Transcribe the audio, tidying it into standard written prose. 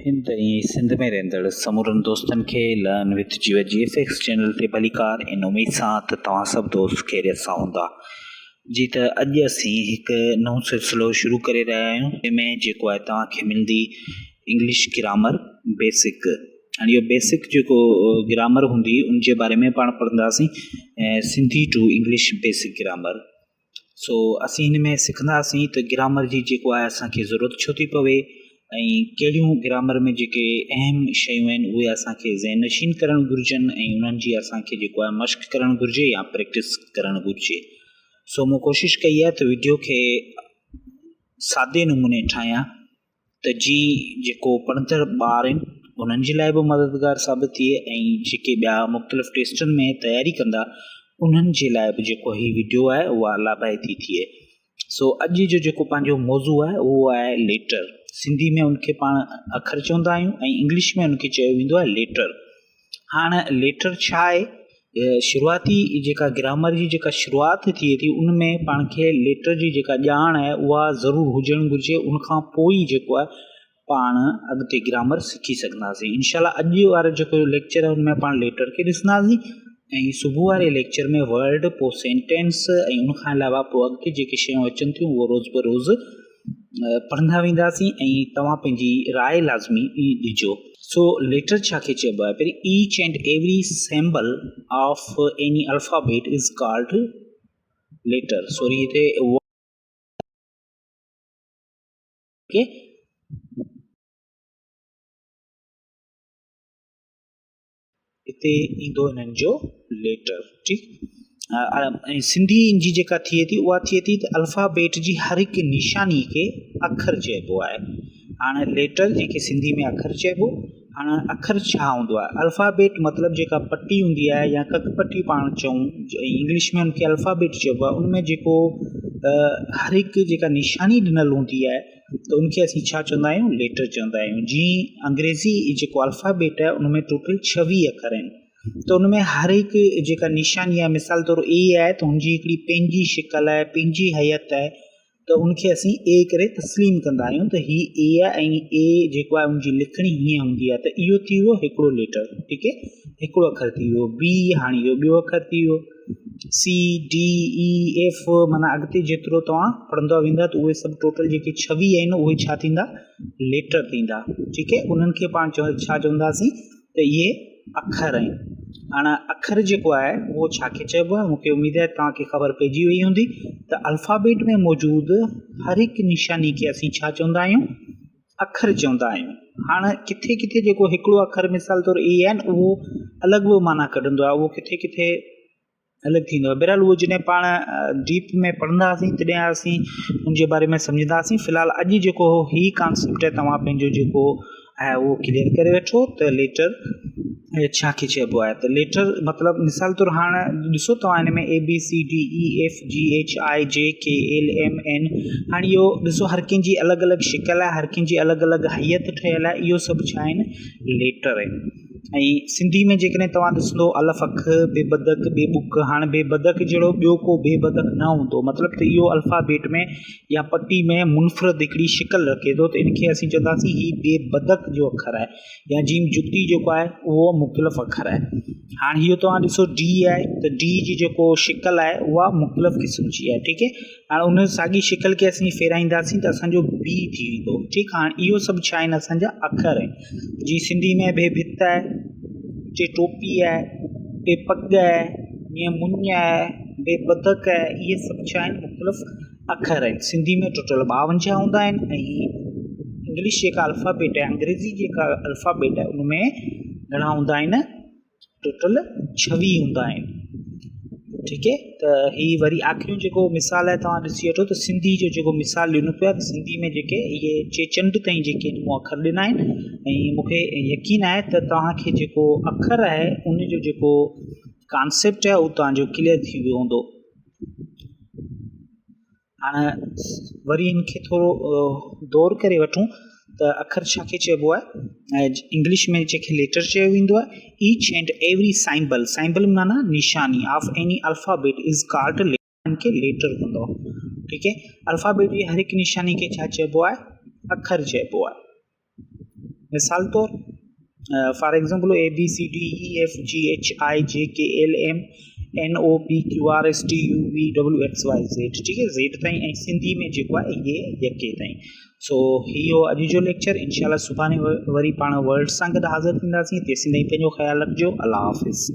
هند ۽ سنڌ ۾ رهندڙ سمورن دوستن کي learn with Jio G F X channel تي ڀليڪار ان اميد سان ته توهان سڀ دوست خيريت سان هوندا. جي ته اڄ اسين هڪ نئون سلسلو شروع ڪري رهيا آهيون جنهن ۾ جيڪو آهي توهان کي ملندي انگلش گرامر بيسڪ هاڻي اهو بيسڪ جيڪو گرامر هوندي ان جي باري ۾ پاڻ پڙهنداسين Sindhi to English basic grammar. سو اسين هن ۾ سکنداسين ته گرامر جي جيڪو آهي اسان کي ضرورت ڇو ٿي پوي ۽ ڪهڙيون گرامر ۾ جيڪي اهم شيون آهن اهي اسان کي ذهن نشين ڪرڻ گهرجن ۽ انهن جي اسان کي جيڪو آهي مشق ڪرڻ گهرجي يا پريڪٽس ڪرڻ گهرجي. سو مون ڪوشش ڪئي آهي ته وڊيو کي سادي نموني ٺاهيان ته جيئن جيڪو پڙهندڙ ٻار آهن انهن جي لاء به مددگار ثابت ٿئي ۽ جيڪي ٻيا مختلف ٽيسٽن ۾ تياري ڪندا انهن جي لاء به جيڪو هي وڊيو آهي اها لاڀائتي ٿئي. سو اڄ جو جيڪو پنهنجو موضوع آهي اهو آهي ليٽر. سنڌي ۾ ان کي پاڻ اکر چوندا آهيون ۽ انگلش ۾ ان کي چيو ويندو آهي ليٽر. هاڻ ليٽر ڇا آهي؟ شروعاتي جيڪا گرامر جي جيڪا شروعات ٿئي ٿي ان ۾ پاڻ کي ليٽر جي جيڪا ڄاڻ آهي اها ضرور هجڻ گهرجي ان کان پوء ئي جيڪو آهي پاڻ اڳتي گرامر سکي سگهنداسين انشاء الله اڄ وارو جيڪو ليڪچر آهي ان ۾ پاڻ ليٽر کي ڏسنداسين ۽ صبح واري ليڪچر ۾ ورڊ پوء سينٽينس ۽ ان کان علاوه پوء اڳتي جيڪي شيون اچن ٿيون اهو روز بروز پڙهندا وينداسين ۽ توهان پنهنجي راء لازمي ڏجو. سو ليٽر ڇا کي چئبو آهي؟ پهرين each and every symbol of any alphabet is called letter sorry هتي کي هتي ايندو هنن جو ليٽر ٺيڪ ۽ سنڌي ان جي جيڪا ٿئي ٿي اها ٿئي ٿي ته الفابيٽ جي هر هڪ نشاني کي اکر چئبو آهي هاڻي ليٽر جنهن کي سنڌي ۾ اکر چئبو هاڻي اکر ڇا هوندو آهي الفابيٽ مطلب جيڪا پٽي هوندي آهي يا ڪڪ پٽي پاڻ چئون انگلش ۾ ان کي الفابيٽ چئبو آهي ان ۾ جيڪو هر هڪ جيڪا نشاني ڏنل هوندي آهي ته ان کي اسين ڇا چوندا آهيون ليٽر چوندا آهيون جيئن انگريزي جيڪو الفابيٽ آهي ان ۾ ٽوٽل 26 اکر آهن ته ان ۾ هر هڪ جيڪا نشاني آهي مثال طور اي آهي ته ان جي هڪڙي پنهنجي شڪل آهي پنهنجي هيئت آهي ته ان کي اسين اي ڪري تسليم ڪندا آهيون ته هي اي آهي ۽ اي جيڪو آهي ان جي لکڻي هيئن هوندي آهي ته اهو ٿي ويو هڪڙو ليٽر ٺيڪ آهي هڪڙو اکر ٿي ويو بي هاڻي اهو ٻيو اکر ٿي ويو سي ڊي اي ايف معنيٰ اڳتي جيترو توهان پڙهندا ويندا ته اهي سڀ ٽوٽل جيڪي 26 آهن اهي ڇا ٿيندا ليٽر ٿيندا ٺيڪ آهي انهن کي پاڻ ڇا چونداسين ته اهي اکر آهن هاڻ اکر جيڪو آهي اهو ڇا کي چئبو آهي مونکي اميد آهي توهان کي خبر پئجي وئي هوندي ته الفابيٽ ۾ موجود هر هڪ نشاني کي اسين ڇا چوندا آهيون اکر چوندا آهيون. هاڻ ڪٿي ڪٿي جيڪو هڪڙو اکر مثال طور اي آهي نه اهو الڳ به معنيٰ ڪڍندو آهي اهو ڪٿي ڪٿي الڳ ٿيندو آهي بهرحال اهو جڏهن پاڻ ڊيپ ۾ پڙهنداسين تڏهن اسين ان جي باري ۾ سمجهنداسين في الحال اڄ جيڪو هي ڪانسيپٽ آهي توهان پنهنجو جيڪو آهي اهو ڪليئر ڪري وٺو ته ليٽر ڇا کي چئبو آهي ته ليٽر مطلب مثال طور هاڻ ڏسو توهان هن ۾ A B C D E F G H I J K L M N هاڻي اهو ڏسو هر ڪنهن جي الڳ الڳ شڪل آهي هر ڪنهن جي الڳ الڳ هيئت ٺهيل آهي اهو سڀ ڇا آهن ليٽر آهن ۽ سنڌي ۾ جيڪڏهن توهان ڏسندو الف اک بي بدڪ بي ٻڪ هاڻ بي بدڪ جهڙو ٻيو ڪو بي بدڪ نه هوندو مطلب ته اهو الفابيٽ ۾ يا پٽي ۾ منفرد هڪڙي شڪل رکي ٿو ته ان کي اسين چونداسين هي بي بدڪ جو اکر آهي يا جيم جتي جيڪو آهي اهو مختلف اکر آهي هاڻي اهو توهان ڏسو ڊي آهي ته ڊي جي جيڪو شڪل آهي اها مختلف قسم جي آهي ٺيڪ آهي هاڻي ان ساڳي شڪل کي اسين ڦيرائينداسين ته اسانجو بي ٿي ويندو ٺيڪ هاڻي اهو سڀ ڇا آهن اسانجا اکر آهن جي سنڌي ۾ بي ڀت آهي ٽي ٽوپي آهي ٽي پڳ آهي مين مڃ آهي بي بدڪ آهي اهي سڀ ڇا آهن مختلف اکر آهن. سنڌي ۾ ٽوٽل 52 هوندا آهن ۽ انگلش جيڪا الفابيٽ آهي انگريزي جيڪا الفابيٽ آهي ان ۾ گهڻا هوندا آهن ٽوٽل 26 هوندا آهن ٺيڪ آهي ته هي وري آخريون جيڪو مثال آهي توهان ڏسي وٺو ته سنڌي جو جيڪو مثال ڏنو پيو آهي ته سنڌي ۾ جيڪي اهي چيچنڊ تائين جيڪي مون اکر ڏنا آهن ۽ مون کي يقين آهي ته توهان کي جيڪو اکر آهي ان جو جيڪو ڪانسيپٽ آهي اهو توهان جو ڪليئر ٿي ويو هوندو. هاڻ وري ان کي ٿورو دور ڪري وٺون ته اکر ڇا کي چئبو آهي ۽ انگلش ۾ جنهن کي ليٽر چيو ويندو آهي each and every symbol symbol معنيٰ نشاني of any alphabet is called ان کي ليٽر ڪندو ٺيڪ آهي الفابيٽ جي هر هڪ نشاني کي ڇا چئبو آهي اکر چئبو آهي. مثال طور for example A B C D E F G H I J K L M N O P Q R S T U V W X Y Z ٺيڪ آهي زيڊ تائين ۽ سنڌي ۾ جيڪو آهي اهي يڪي تائين. سو هي هو اڄ جو ليڪچر انشاء الله سڀاڻي وري پاڻ ورڊ سان گڏ حاضر ٿينداسين تيسين تائين پنهنجو خيال رکجو الله حافظ.